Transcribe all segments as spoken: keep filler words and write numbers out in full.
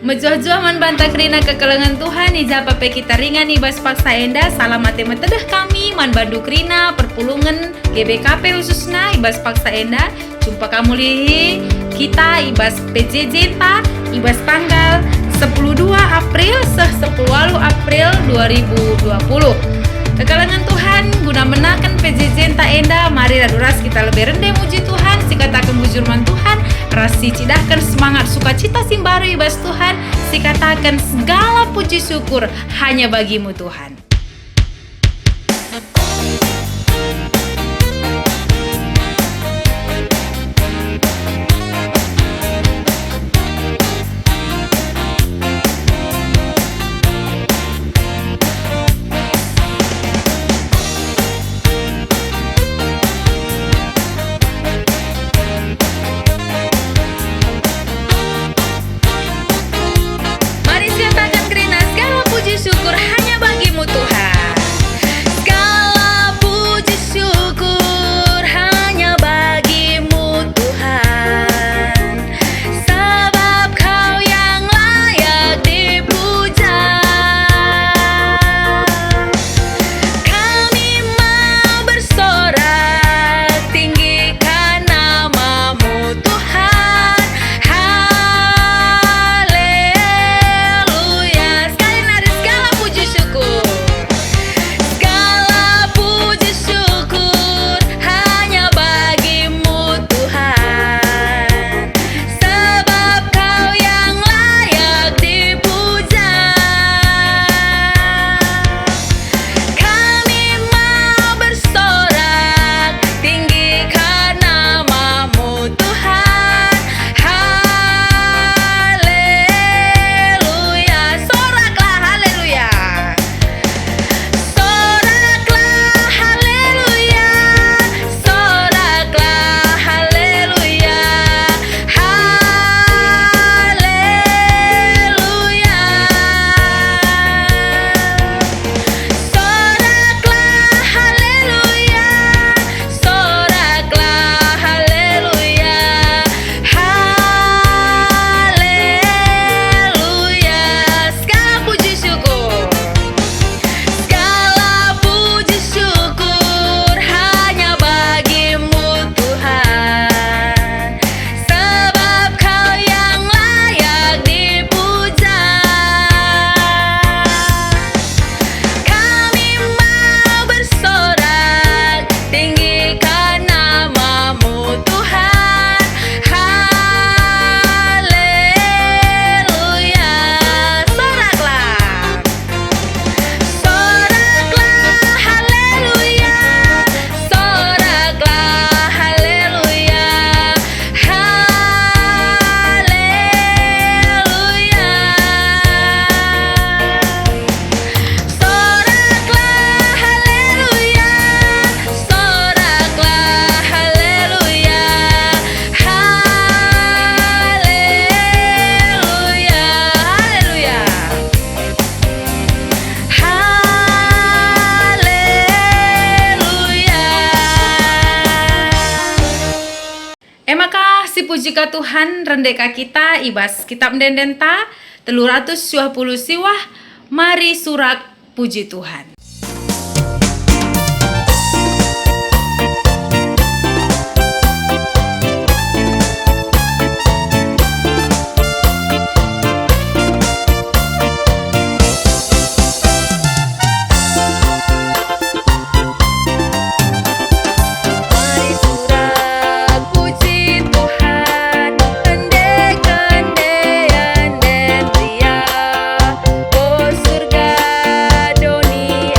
Mejuah-juah man banta kerina kekelengen Tuhan, i ja pe kita ringan i bas paksa enda, salam ate metedeh kami man bandu kerina perpulungen G B K P khususna i bas paksa enda. Jumpa ka mulihi kita i bas P J J ta i bas tanggal sepuluh dua April seh sepuluh waluh April dua ribu dua puluh. Kekelengen Tuhan, guna menaken P J J ta enda, mari radu ras kita lebe rende muji Tuhan, sikataken bujur man Tuhan, ras sicidahken semangat sukacita si mbaru i bas Tuhan, sikataken segala puji syukur hanya bagi-Mu Tuhan. Mari sikataken kerina, segala puji syukur hanya bagi-Mu Tuhan. Segala puji syukur hanya bagi-Mu Tuhan, sebab Kau yang layak dipuja. Kami mau bersorak tinggikan nama-Mu Tuhan. Haleluya. Sekali nari, segala puji syukur. Segala puji syukur hanya bagi-Mu Tuhan, sebab Kau yang layak dipuja. Kami mau bersorak tinggikan nama-Mu Tuhan. Haleluya. Soraklah haleluya. Soraklah haleluya. Soraklah haleluya. Haleluya. Soraklah haleluya. Soraklah haleluya. Haleluya. Segala puji syukur. Segala puji syukur hanya bagi-Mu Tuhan, sebab Kau yang layak dipuja. Kami mau bersorak tinggikan nama-Mu Tuhan. Haleluya. Soraklah. Soraklah haleluya, soraklah haleluya, haleluya. Soraklah haleluya, soraklah haleluya, haleluya, haleluya. Haleluya. E maka sipuji ka Tuhan, rende ka kita i bas Kitab Ende-endenta, telu ratus dua puluh siwah, Mari Surak Puji Tuhan. Mari surak puji Tuhan, ende-ende enden ria, o Surga, doni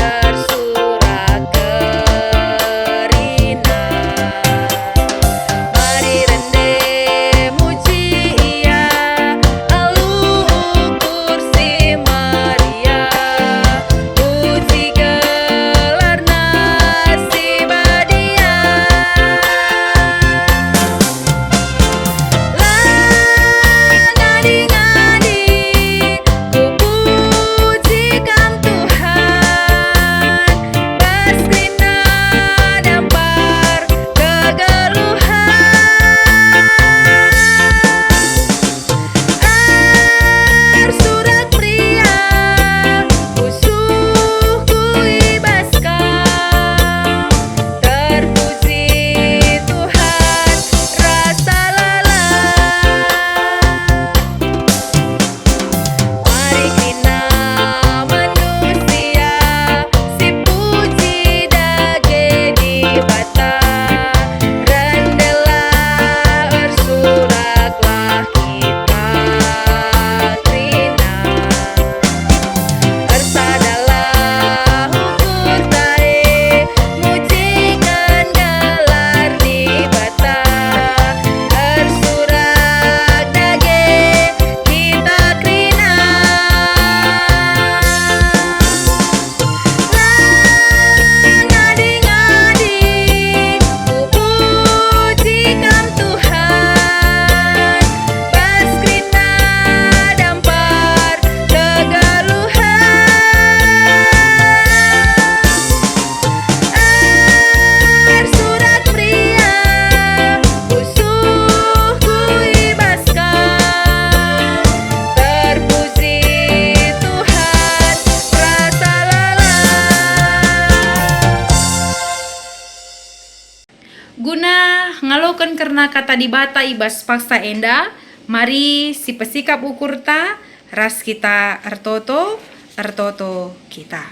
Kata Dibata i bas paksa enda, mari sipesikap ukurta ras kita ertoto, ertoto kita.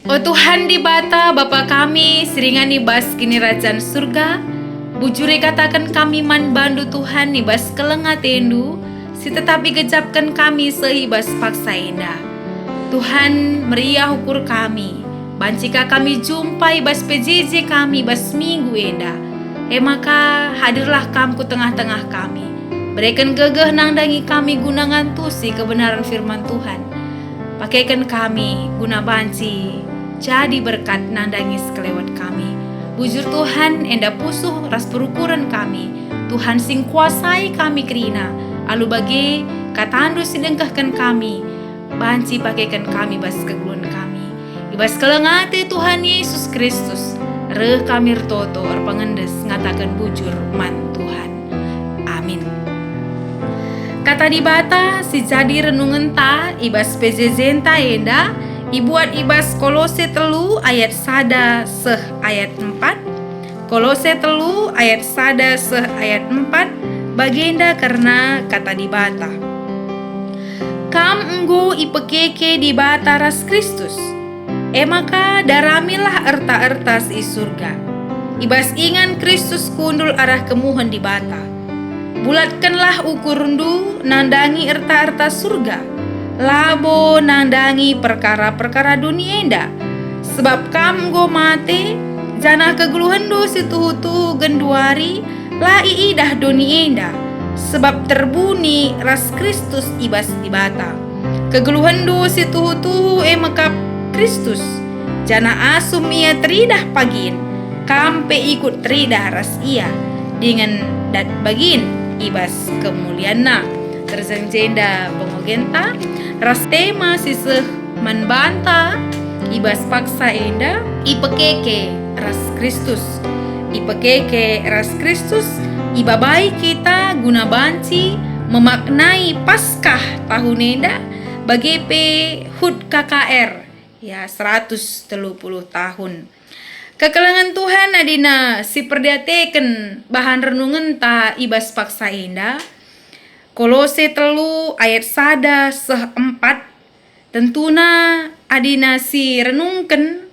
O Tuhan Dibata, Bapa kami si ringan i bas Kinirajan Surga, bujur ikataken kami man baNdu, Tuhan, i bas keleng ateNdu si tetap igejapken kami seh i bas paksa enda. Tuhan, meriah ukur kami, banci ka kami jumpa i bas P J J kami bas minggu enda. E maka, hadirlah Kam ku tengah-tengah kami. Bereken gegeh nandangi kami guna ngantusi kebenaran firman Tuhan. Pakeken kami guna banci jadi berkat nandangi sekelewet kami. Bujur Tuhan, enda pusuh ras perukuren kami. Tuhan si ngkuasai kami kerina, alu bage KataNdu si dengkehken kami, banci pakeken kami bas kegeluhen kami. I bas keleng ate Tuhan Yesus Kristus, reh kami ertoto erpengendes ngataken bujur man Tuhan. Amin. Kata Dibata si jadi renungenta i bas P J J-nta enda ibuat i bas Kolose telu ayat sada seh ayat empat. Kolose telu ayat sada seh ayat empat, bagenda kerna Kata Dibata. Kam enggo ipekeke Dibata ras Kristus. E maka daramilah erta-erta si i Surga. I bas ingan Kristus kundul arah kemuhen Dibata. Bulatkenlah ukurndu nandangi erta-erta Surga, labo nandangi perkara-perkara doni enda. Sebab kam enggo mate, janah kegeluhenndu si tuhu-tuhu genduari la iidah doni enda, sebab terbuni ras Kristus i bas Dibata. Kegeluhenndu si tuhu-tuhu e mekap Kristus, janah asum Ia teridah pagin, kam pe ikut teridah ras Ia, dingen dat bagin i bas kemulianNa. Terjeng jenda pengogenta ras tema si seh man banta i bas paksa enda, ipekeke ras Kristus. Ipekeke ras Kristus, ibabai kita guna banci memaknai Paskah tahun enda, bage pe hut K K R, ya, seratus telu puluh tahun. Kekelengen Tuhan adina siperdiateken bahan renungenta i bas paksa enda, Kolose telu ayat sada seh empat, tentuna adina si renungken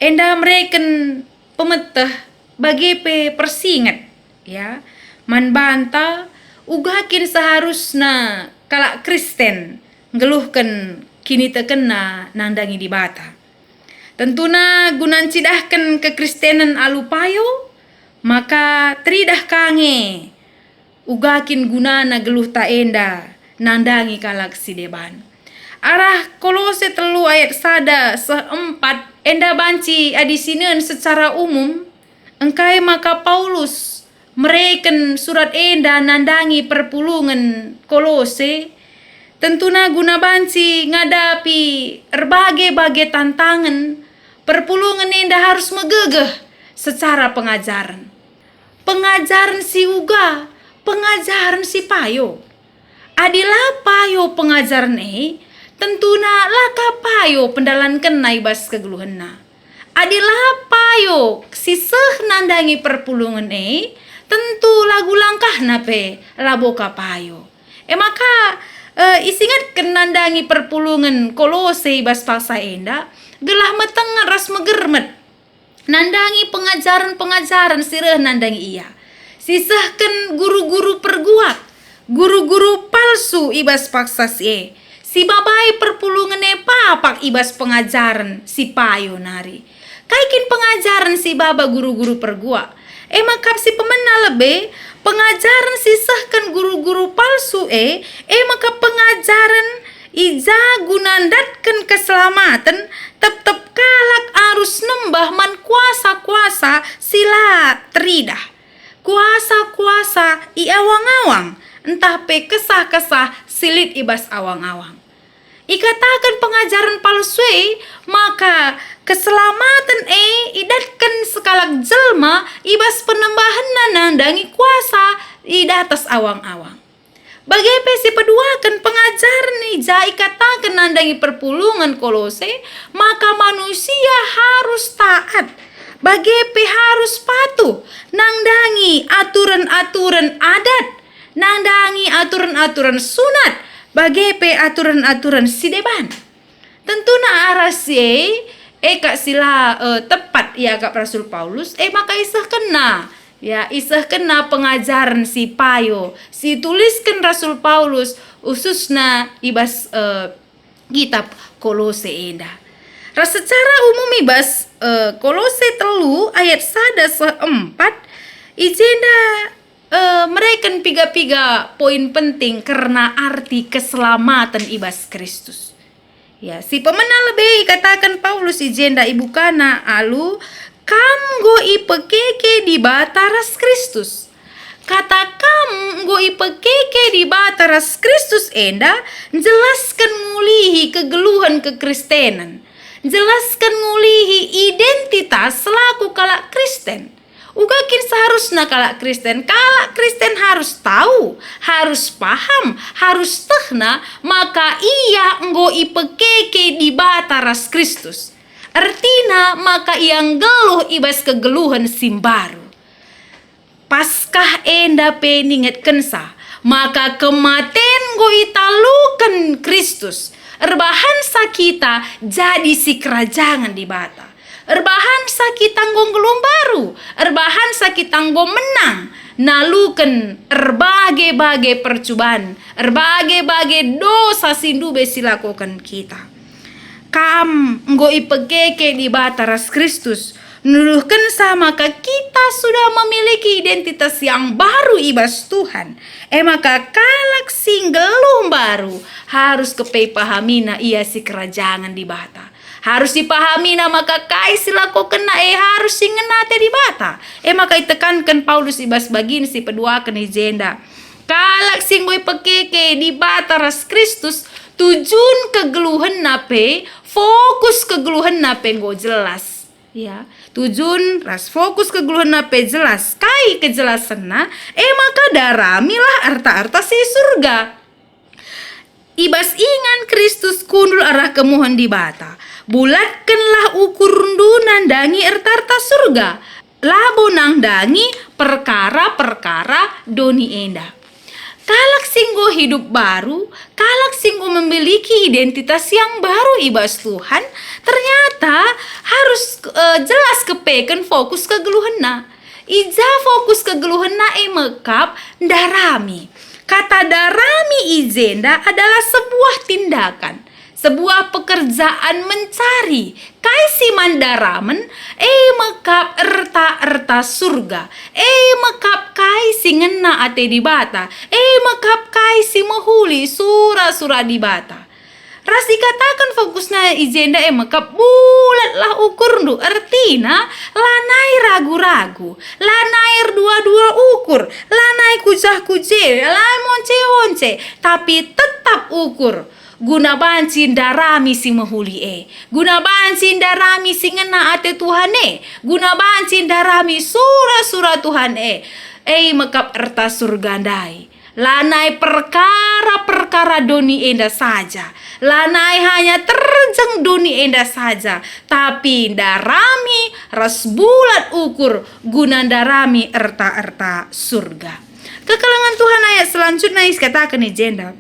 enda mereken pemeteh bage pe persinget, ya, man banta uga kin seharusna kalak Kristen nggeluhken kinitekenna nandangi Dibata. Tentuna guna ncidahken kekristenen alu payo, maka teridah ka nge uga kin gunana geluhta enda nandangi kalak si deban. Arah Kolose telu ayat sada seh empat enda banci adisinen secara umum, engkai maka Paulus mereken surat enda nandangi perpulungen Kolose, tentuna guna banci ngadapi erbage-bage tantangen, perpulungen enda harus megegeh secara pengajaren. Pengajaren si uga, pengajaren si payo. Adi la payo pengajaren e, tentuna la ka payo pendalankenna i bas kegeluhenna. Adi la payo si seh nandangi perpulungen e, tentu lagu langkahna pe labo ka payo. E maka, eh, isingetken nandangi perpulungen Kolose i bas paksa enda, gelah metenget ras megermet nandangi pengajaren-pengajaren si reh nandangi ia, si sehken guru-guru perguak, guru-guru palsu i bas paksa si e, si babai perpulungen e papak i bas pengajaren si payo nari. Kai kin pengajaren si baba guru-guru perguak? E maka si pemena lebe, pengajaren si sehken guru-guru palsu e, e maka pengajaren i ja guna ndatken keselamaten, tep-tep kalak arus nembah man kuasa-kuasa si la teridah, kuasa-kuasa i awang-awang, ntah pe kesah-kesah si lit i bas awang-awang. Ikataken pengajaren palsu e maka keselamaten e idatken sekalak jelma i bas penembahenna nandangi kuasa i datas awang-awang. Bage pe sipeduaken pengajaren i ja ikataken nandangi perpulungen Kolose maka manusia harus taat, bage pe harus patuh nandangi aturen-aturen adat, nandangi aturen-aturen sunat, bage pe aturen-aturen si deban. Tentuna arah si e, e kap si la, eh, tepat iakap Rasul Paulus, e maka isehkenna, ya, isehkenna pengajaren si payo, si itulisken Rasul Paulus, khususna i bas, eh, kitab Kolose enda. Ras secara umum i bas, eh, Kolose telu ayat sada seh empat, i jenda, eh, mereken piga-piga poin penting kerna arti keselamaten i bas Kristus. Ya, si pemena lebe ikataken Paulus i jenda ibukana alu, "Kam enggo ipekeke Dibata ras Kristus." Kata "kam enggo ipekeke Dibata ras Kristus" enda njelasken ngulihi kegeluhen kekristenen, njelasken ngulihi identitas selaku kalak Kristen. Uga kin seharusna kalak Kristen? Kalak Kristen harus tahu, harus paham, harus tehna maka ia enggo ipekeke Dibata ras Kristus. Ertina maka ia nggeluh i bas kegeluhen si mbaru. Paskah enda pe ningetkensa maka kematen enggo italuken Kristus, erbahansa kita jadi sikerajangen Dibata. Erbahansa kita enggo nggeluh mbaru, erbahansa kita enggo menang, naluken erbage-bage percuban, erbage-bage dosa si ndube silakoken kita. Kam enggo ipekeke Dibata ras Kristus, nuduhkensa maka kita sudah memiliki identitas yang baru i bas Tuhan. E maka kalak si nggeluh mbaru harus kepe ipahamina ia sikerajangen Dibata. Harus ipahamina maka kai si lakokenna e harus si ngena ate Dibata. E maka itekanken Paulus i bas bagin si peduaken i jenda. Kalak si enggo ipekeke Dibata ras Kristus, tujun kegeluhenna pe, fokus kegeluhenna pe enggo jelas. Ya, tujun ras fokus kegeluhenna pe jelas. Kai kejelasenna? E maka daramilah erta-erta si Surga. I bas ingan Kristus kundul arah kemuhen Dibata. Bulatkenlah ukurndu nandangi erta-erta Surga, labo nandangi perkara-perkara doni enda. Kalak si enggo hidup baru, kalak si enggo memiliki identitas yang baru i bas Tuhan, ternyata harus, eh, jelas kepeken fokus kegeluhenna. I ja fokus kegeluhenna e mekap ndarami. Kata ndarami i jenda adalah sebuah tindakan, sebuah pekerjaan mencari. Kai si man ndaramen? E mekap erta-erta Surga. E mekap kai si ngena ate Dibata. E mekap kai si mehuli sura-sura Dibata. Ras ikataken fokusna i jenda e mekap, "Bulatlah ukurndu," ertina lanai ragu-ragu, lanai erdua-dua ukur, lanai kujah-kuje, lanai monce-once, tapi tetap ukur, guna banci ndarami si mehuli e, guna banci ndarami si ngena ate Tuhan e, guna banci ndarami sura-sura Tuhan e, e mekap erta Surga ndai. Lanai perkara-perkara doni enda saja, lanai hanya terjeng doni enda saja, tapi ndarami ras bulat ukur guna ndarami erta-erta Surga. Kekelengen Tuhan, ayat selanjutna ikataken i jenda,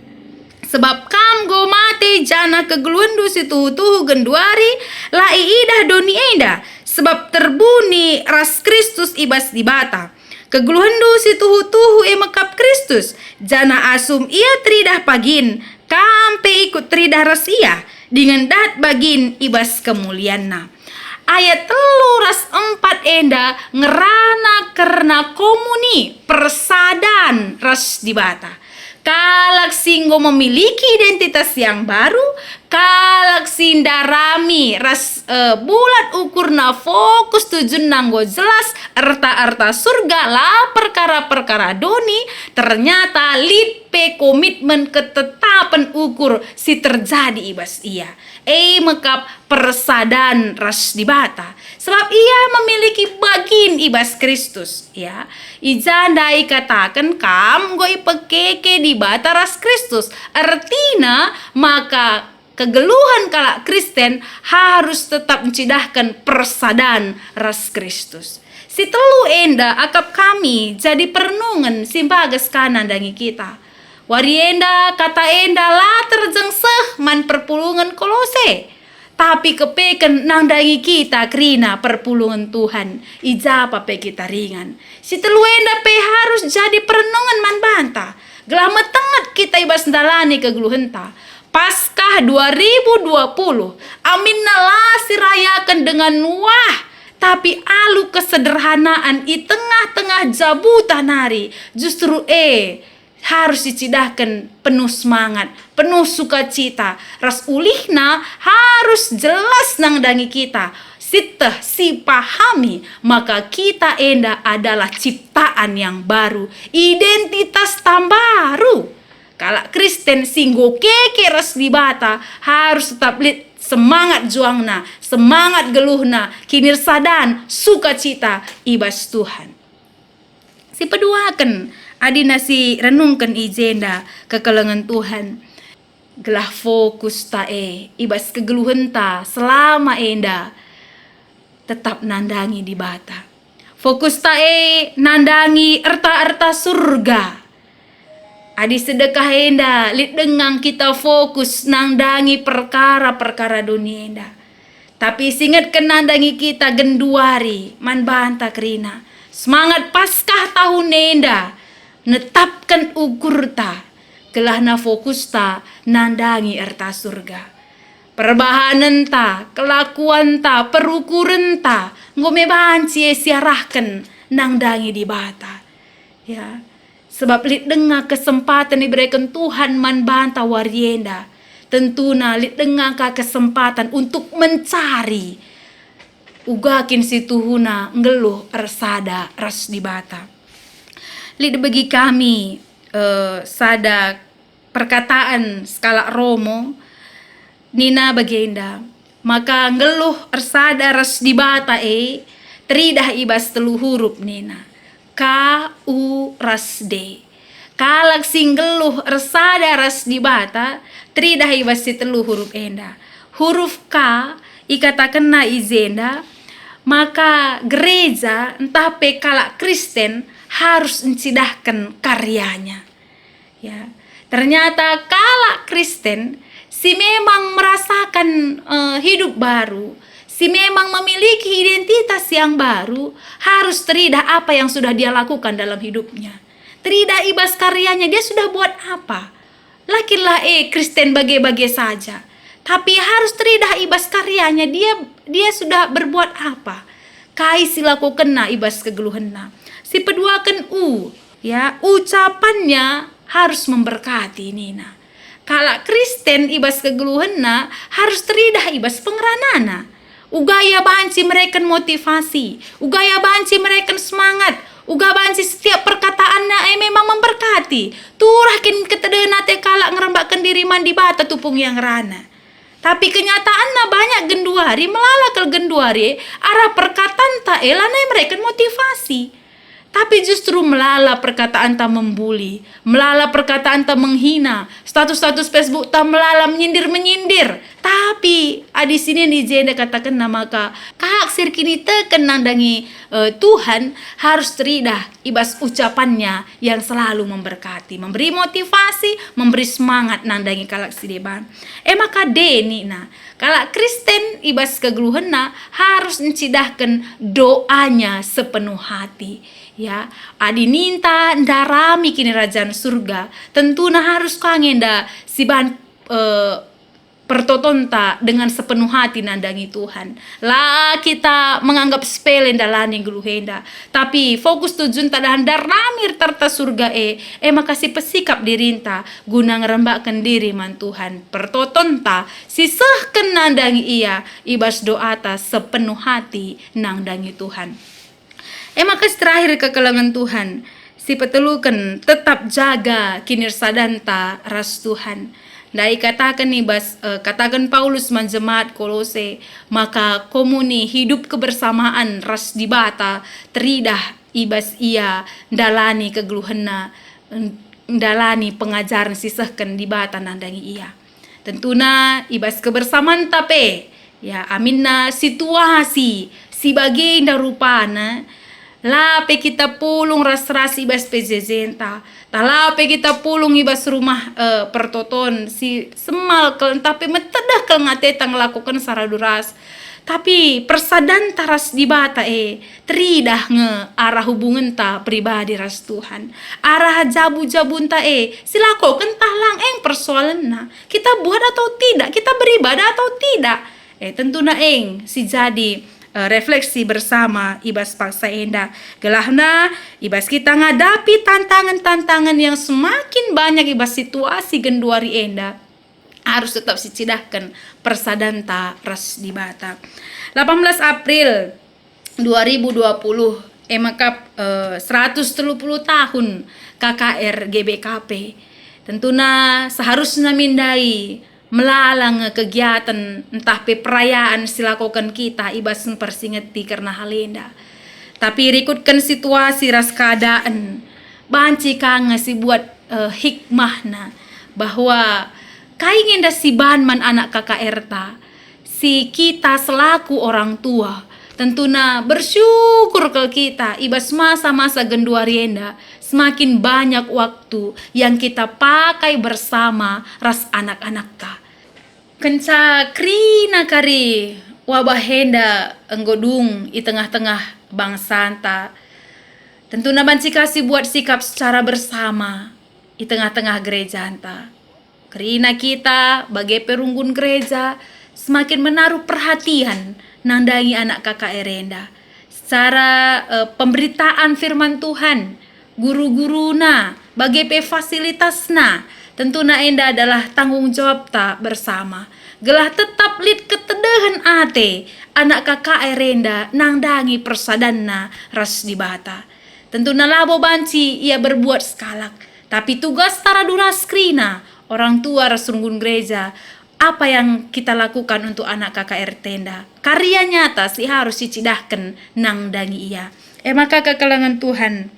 "Sebab kam enggo mate, janah kegeluhenndu si tuhu-tuhu genduari la iidah doni enda, sebab terbuni ras Kristus i bas Dibata." Kegeluhenndu si tuhu-tuhu e mekap Kristus, janah asum Ia teridah pagin, kam pe ikut teridah ras Ia, dingen dat bagin i bas kemulianNa. Ayat telu ras empat enda ngerana kerna komuni, persadan ras Dibata. Kalak si enggo memiliki identitas yang baru, kalak si ndarami ras, eh, bulat ukurna, fokus tujunna enggo jelas, erta-erta Surga, la perkara-perkara doni, ternyata lit pe komitmen ketetapen ukur si terjadi i bas ia. E mekap persadan ras Dibata, sebab ia memiliki bagin i bas Kristus, ya. I jenda ikataken, "Kam enggo ipekeke Dibata ras Kristus." Ertina maka Kegeluhen kalak Kristen harus tetap ncidahken persadan ras Kristus. Si telu enda akap kami jadi perenungen si mbages ka nandangi kita. Wari enda kata enda la terjeng seh man perpulungen Kolose, tapi kepeken nandangi kita kerina perpulungen Tuhan, i ja pa pe kita ringan. Si telu enda pe harus jadi perenungen man banta, gelah metenget kita i bas ndalani kegeluhenta. Paskah dua ribu dua puluh, aminna la sirayaken dengan wah, tapi alu kesederhanaan i tengah-tengah jabuta nari, justru e harus icidahken penuh semangat, penuh sukacita, ras ulihna harus jelas nandangi kita, sieteh, sipahami maka kita enda adalah ciptaan yang baru, identitas tambaru. Kalak Kristen si enggo keke ras Dibata harus tetap lit semangat juangna, semangat geluhna, kinirsadan, sukacita i bas Tuhan. Sipeduaken, adina si renungken i jenda kekelengen Tuhan, gelah fokusta e i bas kegeluhenta selama enda tetap nandangi Dibata. Fokusta e nandangi erta-erta Surga. Adi sedekah enda lit denga kita fokus nandangi perkara-perkara doni enda, tapi singetken nandangi kita genduari man banta kerina semangat Paskah tahun enda, netapken ukurta, gelahna fokusta nandangi erta Surga. Perbahanenta, kelakuanta, perukurenta, enggo me banci e siarahken nandangi Dibata. Ya, sebab lit denga kesempaten ibereken Tuhan man banta wari enda. Tentuna lit denga ka kesempaten untuk mencari uga kin situhuna nggeluh ersada ras Dibata. Lit begi kami, eh, sada perkataan sekalak Romo, nina bagenda, maka nggeluh ersada ras Dibata e teridah i bas telu hurup nina, K, U, ras D. Kalak si nggeluh ersada ras Dibata teridah i bas si telu hurup enda. Hurup K ikatakenna i jenda maka gereja ntah pe kalak Kristen harus ncidahken karyanya. Ya, ternyata kalak Kristen si memang merasakan, eh, hidup baru, si memang memiliki identitas yang baru, harus teridah apa yang sudah dia lakukan dalam hidupnya. Teridah i bas karyanya, dia sudah buat apa. Lakinlah e Kristen bage-bage saja, tapi harus teridah i bas karyanya, dia, dia sudah berbuat apa, kai si lakokenna i bas kegeluhenna. Sipeduaken U, ya, ucapannya harus memberkati nina. Kalak Kristen i bas kegeluhenna harus teridah i bas pengeranana. Uga ia banci mereken motivasi, uga ia banci mereken semangat, uga banci setiap perkataanna e memang memberkati. Turah kin ketedena ate kalak ngerembakken diri man Dibata tupung ia ngerana. Tapi kenyataanna banyak genduari, melala kal genduari arah perkatanta e lanai mereken motivasi. Tapi justru melala perkataanta membuli, melala perkataanta menghina, status-status Facebookta melala menyindir-menyindir. Tapi adi sinin i jenda katakenna maka kalak si erkiniteken nandangi, eh, Tuhan harus teridah i bas ucapannya yang selalu memberkati, memberi motivasi, memberi semangat nandangi kalak si deban. E maka denina, kalak Kristen i bas kegeluhenna harus ncidahken doanya sepenuh hati. Ya, adi ninta ndarami Kinirajan Surga, tentuna harus ka nge enda siban, eh, pertotonta dengan sepenuh hati nandangi Tuhan. La kita menganggap sepele ndalani nggeluh enda, tapi fokus tujunta dahan ndarami erta-erta Surga e, e maka sipesikap dirinta guna ngerembakken diri man Tuhan. Pertotonta sisehken nandangi Ia i bas doata sepenuh hati nandangi Tuhan. E maka si terakhir kekelengen Tuhan, si peteluken tetap jaga kinirsadanta ras Tuhan. Ndai kataken i bas, eh, kataken Paulus man jemaat Kolose, maka komuni hidup kebersamaan ras Dibata teridah i bas ia ndalani kegeluhenna, ndalani pengajaren si sehken Dibata nandangi ia. Tentuna i bas kebersamanta pe, ya, aminna situasi si bagenda rupana, la pe kita pulung ras-ras i bas P J J-nta, tah la pe kita pulung i bas rumah, eh, pertoton si semal kal ntah pe metedeh kal nge ateta ngelakokenca radu ras. Tapi persadanta ras Dibata e teridah nge arah hubungenta pribadi ras Tuhan. Arah jabu-jabunta e si lakoken tah lang eng persoalenna. Kita buat atau tidak, kita beribadah atau tidak. Eh, tentuna eng si jadi, eh, refleksi bersama i bas paksa enda. Gelahna, i bas kita ngadapi tantangan-tantangan yang semakin banyak i bas situasi genduari enda, arus tetap sicidahken persadanta ras Dibata. Delapan belas April dua ribu dua puluh, e maka, eh, seratus telu puluh tahun K K R G B K P. Tentuna seharusna min ndai melala nge kegiatan ntah pe perayaan si lakoken kita i bas mpersingeti kerna hal enda. Tapi rikutken situasi ras keadaan, banci ka nge si buat, eh, hikmahna bahwa kai nge enda si ban man anak K K R-ta, si kita selaku orang tua, tentuna bersyukur kal kita i bas masa-masa genduari enda, semakin banyak waktu yang kita pakai bersama ras anak-anakta. Kenca kerina kari wabah enda enggo dung i tengah-tengah bangsanta, tentuna banci ka si buat sikap secara bersama i tengah-tengah gerejanta. Kerina kita, bage pe runggun gereja, semakin menaruh perhatian nandangi anak K K R enda. Secara, eh, pemberitaan firman Tuhan, guru-guruna, bage pe fasilitasna, tentuna enda adalah tanggung jawabta bersama. Gelah tetap lit ketedehen ate anak K K R enda nandangi persadanna ras Dibata. Tentuna labo banci ia berbuat sekalak, tapi tugasta radu ras kerina, orang tua ras runggun gereja, apa yang kita lakukan untuk anak K K R-ta enda, karya nyata si harus sicidahken nandangi ia. E maka kekelengen Tuhan,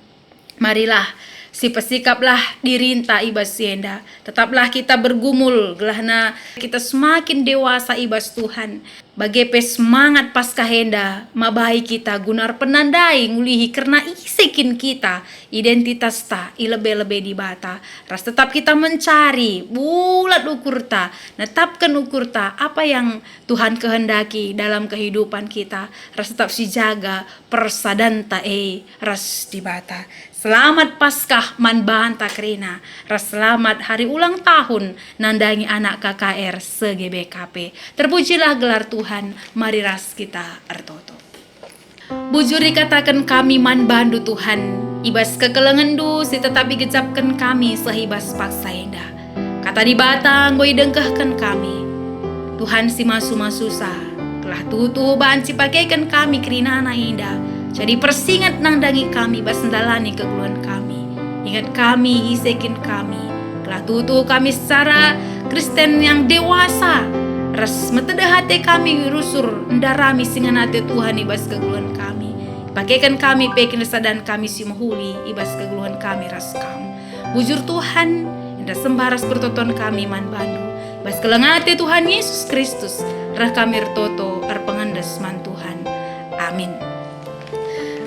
marilah sipesikaplah dirinta i bas si enda. Tetaplah kita bergumul, gelahna kita semakin dewasa i bas Tuhan. Bage pe semangat Paskah enda mabai kita guna erpenandai ngulihi kerna ise kin kita, identitasta i lebe-lebe Dibata, ras tetap kita mencari, bulat ukurta, netapken ukurta, apa yang Tuhan kehendaki dalam kehidupan kita, ras tetap sijaga persadanta e ras Dibata. Selamat Paskah man banta kerina, ras selamat hari ulang tahun nandangi anak K K R se-G B K P. Terpujilah gelar Tuhan, mari ras kita ertoto. Bujur ikataken kami man bandu Tuhan, i bas kekelengenndu si tetap igejapken kami seh i bas paksa enda. Kata Dibata enggo idengkehken kami. Tuhan si masu-masusa, gelah tuhu-tuhu banci pakeken kami kerinana enda jadi persinget nandangi kami bas ndalani kegeluhen kami. Inget kami, ise kin kami, gelah tuhu-tuhu kami secara Kristen yang dewasa, ras metedeh ate kami rusur ndarami si ngena ate Tuhan i bas kegeluhen kami. Pakeken kami pe kinisadan kami si mehuli i bas kegeluhen kami ras Kam. Bujur Tuhan, enda sembah ras pertoton kami man bandu. Bas keleng ate Tuhan Yesus Kristus, reh kami ertoto erpengendes man Tuhan. Amin.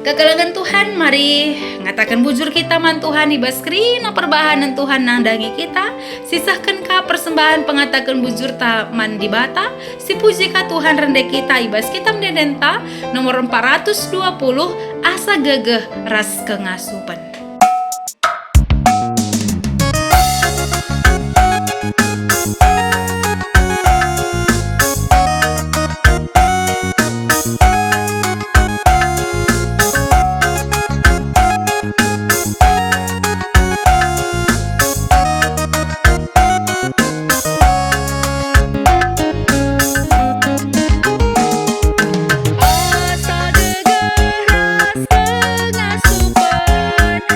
Kekelengen Tuhan, mari ngataken bujur kita man Tuhan i bas kerina perbahanen Tuhan nandangi kita. Sisehken ka persembahan pengataken bujurta man Dibata, sipuji ka Tuhan rende kita i bas kitab ende-endenta nomor empat ratus dua puluh, Asa Gegeh ras Kengasupen. Asa gegeh ras kengasupen.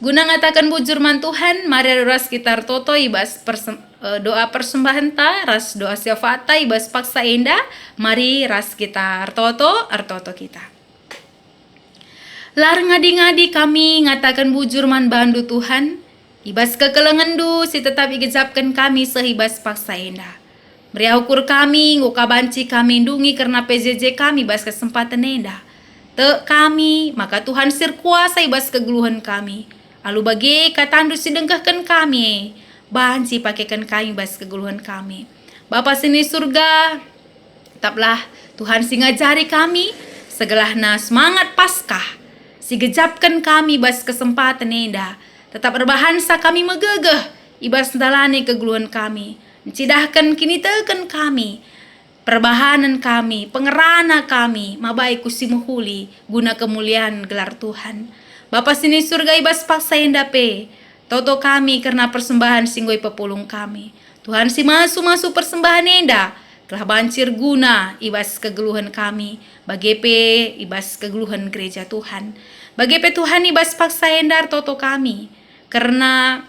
Guna ngataken bujur man Tuhan, mari ras kita ertoto i bas persem-, eh, doa persembahenta ras doa syafaatta i bas paksa enda. Mari ras kita ertoto, ertoto kita. La erngadi-ngadi kami ngataken bujur man bandu, Tuhan, i bas kekelengenNdu si tetap igejapken kami seh i bas paksa enda. Meriah ukur kami, enggo ka banci kami ndungi kerna P J J kami bas kesempaten enda. Tek kami, maka Tuhan si erkuasa i bas kegeluhen kami. Alu bage kataNdu si dengkehken kami e, banci pakeken kami bas kegeluhen kami. Bapa si ni Surga, tetaplah Tuhan si ngajari kami, segelahna semangat Paskah si gejapken kami bas kesempaten enda. Tetap erbahansa kami megegeh i bas ndalani kegeluhen kami, ncidahken kiniteken kami, perbahanen kami, pengerana kami, mabai ku si mehuli guna kemulian gelar Tuhan. Bapa si ni Surga, i bas paksa enda pe, toto kami kerna persembahen si enggo ipepulung kami. Tuhan si masu-masu persembahen enda, gelah banci erguna i bas kegeluhen kami, bage pe i bas kegeluhen gereja Tuhan. Bage pe Tuhan, i bas paksa enda ertoto kami kerna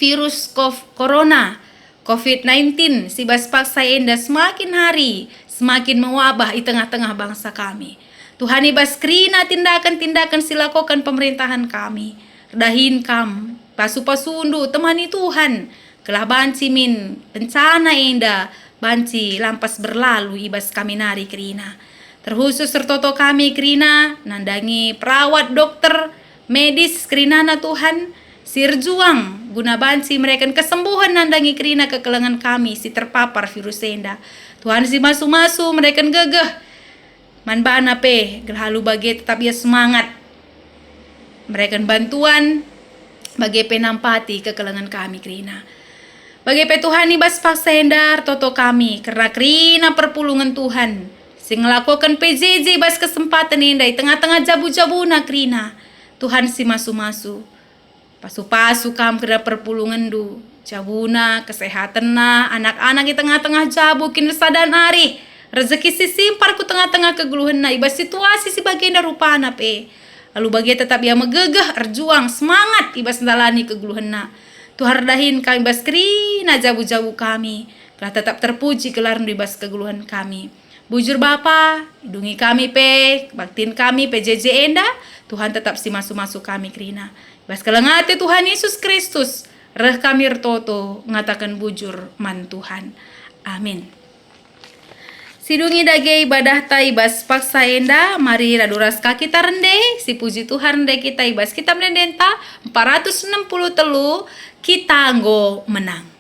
virus kof-, corona, covid nineteen, si bas paksa enda semakin hari semakin mewabah i tengah-tengah bangsa kami. Tuhan, i bas kerina tindakan-tindakan si lakoken pemerintahan kami, erdahin Kam, pasu-pasuNdu, temani Tuhan, gelah banci min bencana enda banci lampas berlalu i bas kami nari kerina. Terkhusus ertoto kami kerina nandangi perawat, dokter, medis kerinana Tuhan, si erjuang guna banci mereken kesembuhen nandangi kerina kekelengen kami si terpapar virus enda. Tuhan si masu-masu mereken gegeh man bana pe, gelah alu bage tetap ia semangat mereken bantuan, bage pe nampati kekelengen kami kerina. Bage pe Tuhan, i bas paksa enda ertoto kami kerna kerina perpulungen Tuhan si ngelakoken P J J i bas kesempaten enda i tengah-tengah jabu-jabuna kerina. Tuhan si masu-masu, pasu-pasu Kam kerna perpulungenndu, jabuna, kesehatenna, anak-anak i tengah-tengah jabu, kinisadan arih, rezeki si simpar ku tengah-tengah kegeluhenna i bas situasi si bagenda rupana pe. Alu bage tetap ia megegeh, erjuang, semangat i bas ndalani kegeluhenna. Tuhan, erdahin kami bas kerina jabu-jabu kami, gelah tetap terpuji gelarNdu i bas kegeluhen kami. Bujur Bapa, idungi kami pe, kebaktin kami P J J enda, Tuhan tetap si masu-masu kami kerina. I bas keleng ate Tuhan Yesus Kristus, reh kami ertoto ngataken bujur man Tuhan. Amin. Sidungi dage ibadahta i bas paksa enda, mari radu ras ka kita rende, sipuji Tuhan rende kita i bas Kitab Ende-endenta empat ratus enam puluh telu, Kita Enggo Menang.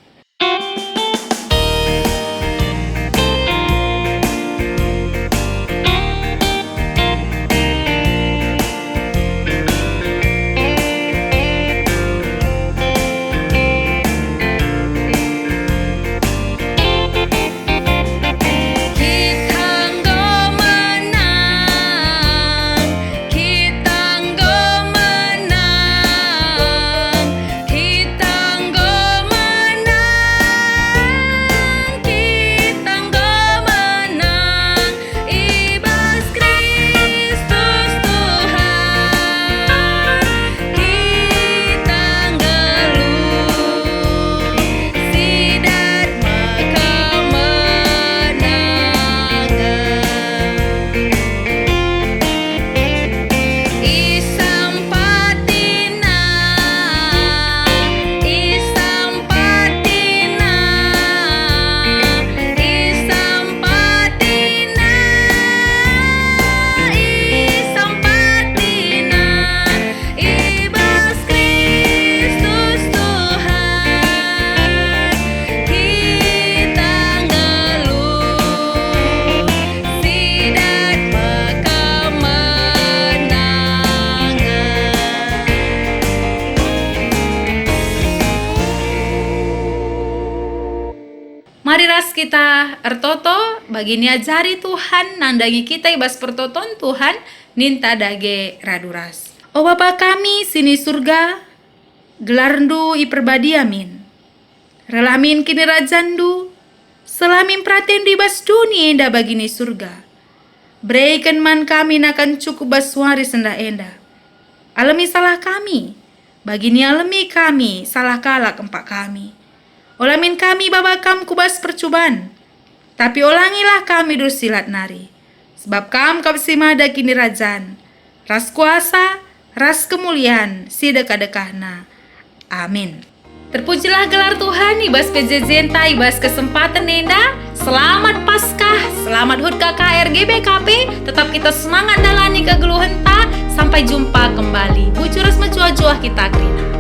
Kita enggo menang, kita enggo menang, kita enggo menang, kita enggo menang. I bas Kristus Tuhan kita nggeluh, si dat me kemenangen. Isampatina, isampatina, isampatina, isampatina, i bas Kristus Tuhan kita nggeluh, si dat me kemenangen. Mari ras kita ertoto, bagi niajari Tuhan nandangi kita i bas pertoton Tuhan, ninta dage radu ras. O Bapa kami si ni Surga, gelarNdu iperbadia min. Rehlah min kinirajanNdu, seh min peratenNdu i bas doni enda bagi ni Surga. Bereken man kami nakan cukup bas wari sendah enda. Alemi salah kami, Bagi nialemi kami salah kalak empak kami. Ola min kami baba Kam ku bas percuban, tapi olangilah kami dursilat nari. Sebab Kam kap si mada kinirajan, ras kuasa, ras kemulian si dekah-dekahna. Amin. Terpujilah gelar Tuhan i bas P J J-nta i bas kesempaten enda. Selamat Paskah, selamat hut K K R G B K P, tetap kita semangat dalani kegeluhenta. Sampai jumpa kembali. Bujur ras mejuah-juah kita kerina.